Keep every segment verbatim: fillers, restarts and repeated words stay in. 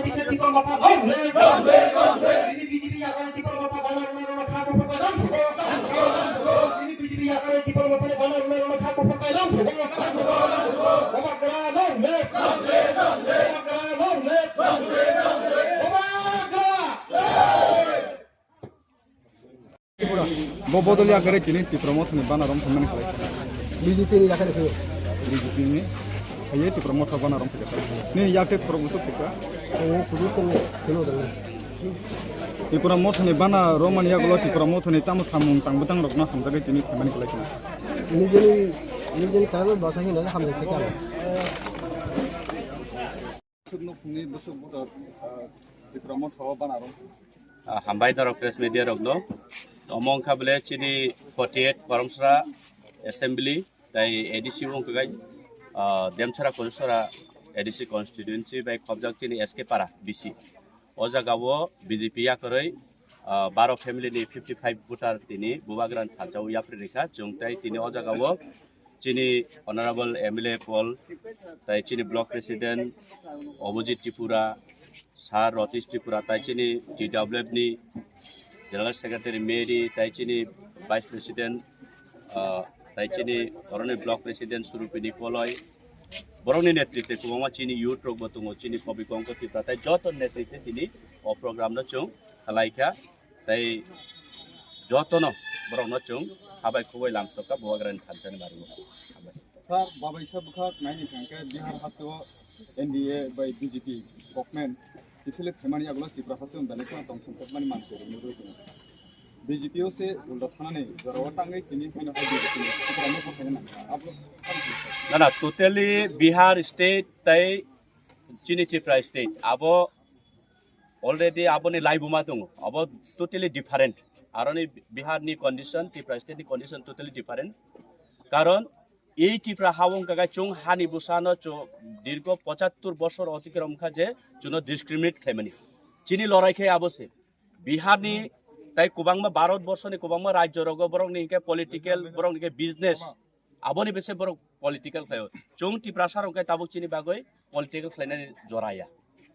Bisa Tipra Motha long live, long live, long live. Ini B J P yakni Tipra Motha banner rwna rwna kha kuphur bai lam sugo. Ini B J P yakni Tipra Motha ni banner rwna rwna kha kuphur bai lam sugo. Bubagra long live, long live, long live. Bubagra long live, long live, long live. Bubagra. Bo bodol yakre tini Tipra Motha ni banner rwna thangmani khlai. B J P ni yakre phai. B J P ni. Aye Tipra Motha banner rwna phai. Ni yakte khorok busu phai. O kudu tong kheno dang. Tipra Motha ni banner rwmani yagulo Tipra Motha ni tamo samung tang bwtang rokno hamjagwi tini thangmani khlai. Nijeni, nijeni karano basa hino hamjak thai. Sukno phungni busuk butor, ah, Tipra Motha o banner rwna. Ah, hambai norok press media rokno. Omo wngkha bole chini forty eight Koromsra Assembly, tai A D C wngkha gai, ah, Demchara Konsora A D C constituency bai khobjak chini S K Para B C. O jaga o B J P yakarwi, ah, baro family ni fifty five voter tini Bubagra ni thansa o yapri rikha. Chwng tai tini o jaga o chini Honorable M L A Paul, tai chini Block President Abhijit Tripura, Sir Ratish Tripura, tai chini T W F ni General Secretary Mary, tai chini Vice President, ah, tai chini oroni Block President Surupini Koloi, borokni netritwe kwbangma chini youth rok bo tongo, chini Kobi Kongko Tripura, tai joto netritwe tini o program no chwng khlai kha. Tai jotono borokno chwng habai khubui lamsokha Bubagrani thansa ni baringo. Hambai. Sir, babai sa bwkha naini thangkhe Bihar hasteo N D A bai B J P government kiphilwi phaimani yagulo Tripura hasteo belai kheno tongthokmani manthok nugwi tongo. B J P o se ulta thanani jorao tangwi tini haino hai B J P ni Tripura no bwkhaina nangkha. Abo tamo se. Na, na, totally Bihar state tai chini Tripura state abo already aboni laibuma tongo, abo totally different. Aroni Bihar ni condition, Tripura state ni condition totally different. Karon ei Tripura ha wngkha khe chwng hani bwsano chwng dirgo pochattor bosor otikrom kha je chwngno discriminate khlaimani. Chini lorai khe abo se. Bihar ni tai kwbangma Bharat borso ni kwbangma rajyo rogo borok ni hinkhe political, borok ni hinkhe business, aboni bese borok political khlaio. Chwng Tiprasa rok khe tabuk chini bagwi political khlainani jora ya.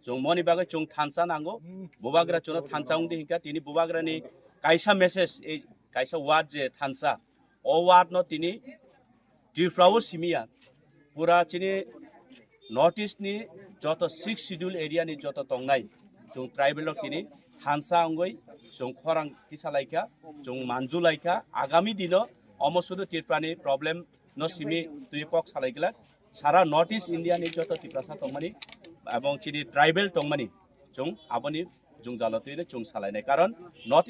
Chwng moni bagwi chwng thansa nango. Bubagra chwngno thansa wngdi hinkha tini Bubagrani kaisa message, ei kaisa word je thansa, o word no tini Tripura o simiya, pura chini North East ni joto six schedule area ni joto tongnai chwng tribal rok tini thansa wngwi chwng khorang tisa laikha, chwng manju laikha. Agami dino omo sudu Tripura ni problem no simi twi kok salai glak. Sara North East India ni joto Tiprasa tongmani ebong chini tribal tongmani chwng aboni jwngjalo twi chwng salainai, karon North